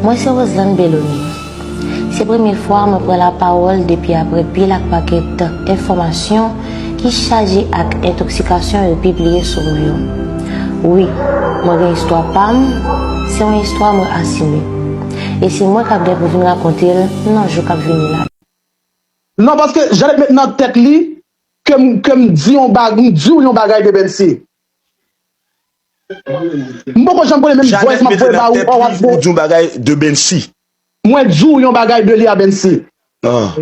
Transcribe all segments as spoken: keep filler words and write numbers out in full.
Mwen se Roseland Belonie. Se premye fwa mwen pran lapawòl depi apre pil ak pakèt enfòmasyon ki chaje ak entoksikasyon yo pibliye sou mwen yo. Wi, mwen gen istwa pa m, se yon istwa mwen asime. E se mwen k ap gen pou vin rakonte l nan jou k ap vini la. Non, paske Janet met nan tèt li ke m, ke m di yon bag, m di w yon bagay de Bency. M poko janm konnen menm voice m ap voye ba ou, ou ap voye. Ou di yon bagay de Bency. Mwen di w yon bagay de li a Bency. Ah.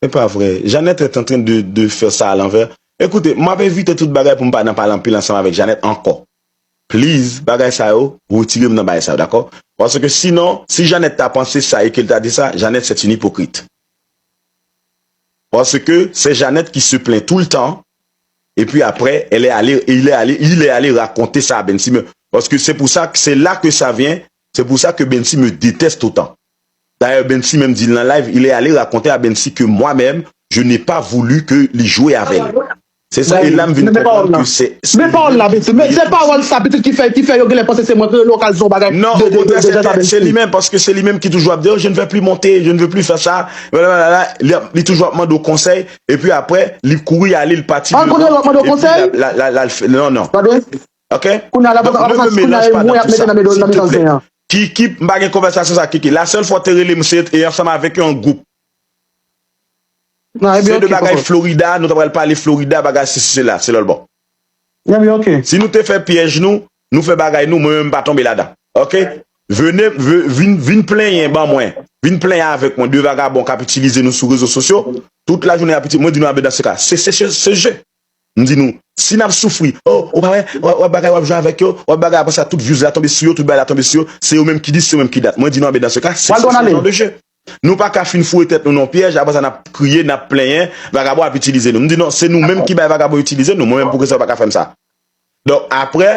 E pa vre. Janet est en train de, de faire ça à l'envers. Écoutez, m ap evite tout bagay pou m pa nan pale anpil ansanm avèk Janet ankò. Please, bagay sa yo, retire m nan bagay sa yo, dakò? Paske sinon, si Janet ta panse sa e ke l ta di sa, Janet c'est une hypocrite. Parce que c'est Janet qui se plaint tout le temps. Et puis après, elle est allée, il est allé, il est allé raconter ça à Bency. Mais, parce que c'est pour ça que c'est là que ça vient. C'est pour ça que Bency me déteste autant. D'ailleurs, Bency menm di l nan live, il est allé raconter à Bency que moi-même, je n'ai pas voulu que li jwe avè l. Se sa, e la m vin konprann ke se. Men pawòl la, pitit. Men se pawòl sa, pitit, ki fè, ki fè yo genlè panse se mwen ki rele w k al di yon bagay de, de, de, de Janet a Bency. Se li menm, paske se li menm ki toujou ap di, oh, je ne veux plus monter, je ne veux plus faire ça. Blablabla. Li, li toujou ap mande w konsèy, epi apre, li kouri ale, li pati devan. An kote lòt mande w konsèy? La, la, la, la, l fè, non, non. Tande? Ok? Kounye a la, donk, mwen, mwen, mwen ap mete nan mitan zen an. Ki, ki, m pa gen konvèsasyon sa, Kiki. La sèl fwa w te rele m, se, e ansanm avèk yon gwoup. Se de bagay Florida, nou ta pral pale Florida, bagay sesi, sela, se lòt bò. Si nou te fè pyèj nou, nou fè bagay nou, mwen menm m pa tonbe ladan. Ok? Vene, ve-, vin, vin plenyen ban mwen. Vin plenyen avèk mwen de vagabon k ap itilize nou sou rezo sosyo. Tout lajounen y ap itilize. Mwen di nou, a ben, dans ce cas, c'est, c'est, c'est, c'est jeu. M di nou, si n ap soufri, oh, ou pa wè, w ap, w ap bagay, w ap jwe avèk yo, w ap bagay, apre sa, tout views la tonbe sou yo, tout bagay la tonbe sou yo, se yo menm ki di, se yo menm ki dat. Mwen di nou, a ben, dans ce cas, c'est, c'est ce genre de jeu. Nou pa ka fin foure tèt nou nan pyèj, apre sa, n ap kriye, n ap plenyen, vagabon ap itilize nou. M di, non, se nou menm ki bay vagabon itilize nou, mwen menm, poukisa yo pa ka fè m sa? Donk, apre,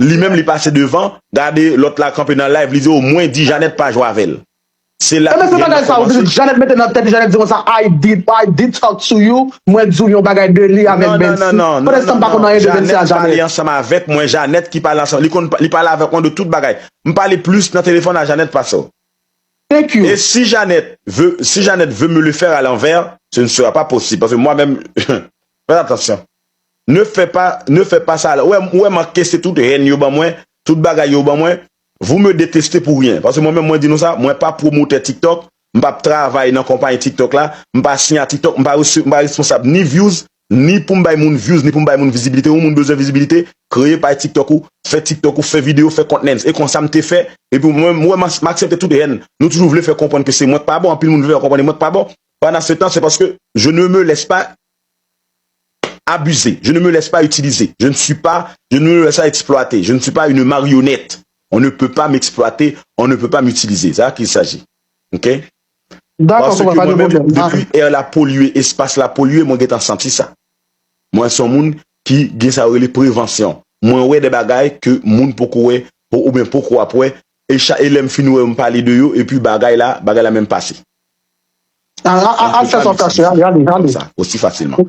li menm, li pase devan, gade lòt la kanpe nan live, li di, oh, mwen di Janet pa jwe avè l. Se la. Ebyen, se bagay sa, ou di Janet mete nan tèt li, Janet di konsa, I did, I did talk to you, mwen di w yon bagay de li avèk Bency. Non, non, non, non, non, non, non. Janet pale ansanm avèk mwen, Janet ki pale ansanm, li konn, li pale avèk mwen de tout bagay. M pale plis nan telefòn a Janet pase w. Thank you. Et si Janet veut, si Janet veut me le faire à l'envers, ce ne sera pas possible. Parce que moi-même, faites attention. Ne fais pas, ne fais pas ça. Ou wè, ou wè m ankese tout hèn yo ban mwen, tout bagay yo ban mwen. Vous me détestez pour rien. Paske mwen menm, mwen di nou sa, mwen pa pwomotè TikTok, m p ap travay nan konpayi TikTok la, m pa siyen a TikTok, m pa rese-, m pa responsab ni views, ni pou m bay moun views, ni pou m bay moun vizibilite. Yon moun bezwen vizibilite, kreye paj TikTok ou, fè TikTok ou, fè videyo, fè contents. E konsa m te fè, epi mwen, mwen, m, m aksepte tout hèn. Nou toujou vle fè konprann ke se mwen k pa bon, anpil moun vle fè konprann mwen k pa bon. Pendant ce temps, c'est parce que je ne me laisse pas abuser. Je ne me laisse pas utiliser. Je ne suis pas, je ne me laisse pas exploiter. Je ne suis pas une marionnette. On ne peut pas m'exploiter, on ne peut pas m'utiliser. C'est ça qu'il s'agit. Ok? Dakò, papa, pa de pwoblèm. Paske mwen menm, depi air la polye, espas la polye, mwen gentan santi sa. Mwen se yon moun ki gen sa yo rele prevansyon. Mwen wè de bagay ke moun poko wè, po-, oubyen poko ap wè, e cha-, e lè m fin wè yo, m pale de yo, epi bagay la, bagay la menm pase. Al, al, al, al fè sa w kache, ale, ale, ale. Sa, osi fasilman.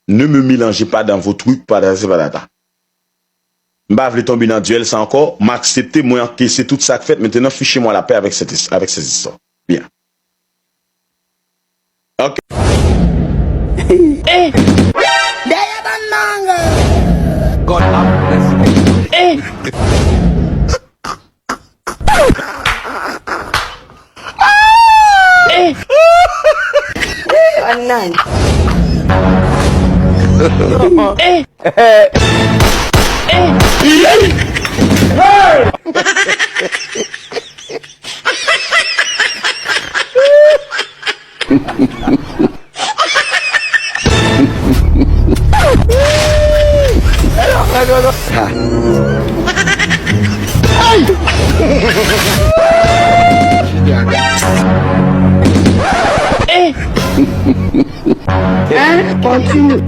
Ne me mélangez pas dans vos trucs, patati patata. M pa vle tonbe nan dyèl sa ankò, m aksepte, mwen ankese tout sa k fèt, maintenant fichez-moi la paix avec cette, avec ces histoires. Bien. Ok. Eh! Dèyè bann nanga! God have mercy. Eh! Eh! Annan. Eh! Eh! Hein? Continue.